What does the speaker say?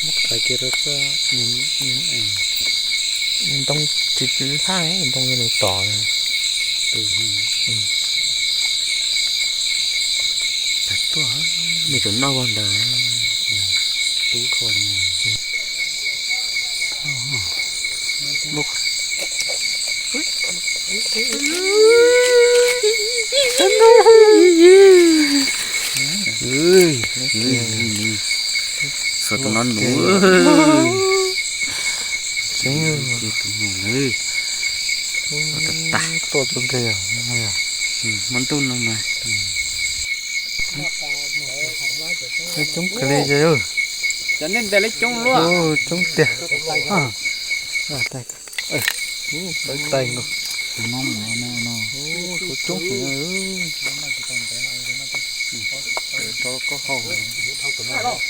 Muab qhais kiag rau koj. Ntoo tsis hlaj, ntoo yuav nws tom. Tag tuaj, nej tseem noj vog ntawd. Tub kho. Xov tus no nus. Tseeb, tus no lawm. Tuaj tus nqi. Hmo ntuj no mas coob kawg li. Cov nej ntes li coob luaj. Coob tiag. Tais nkaus. Coob coob. Rau koj haus.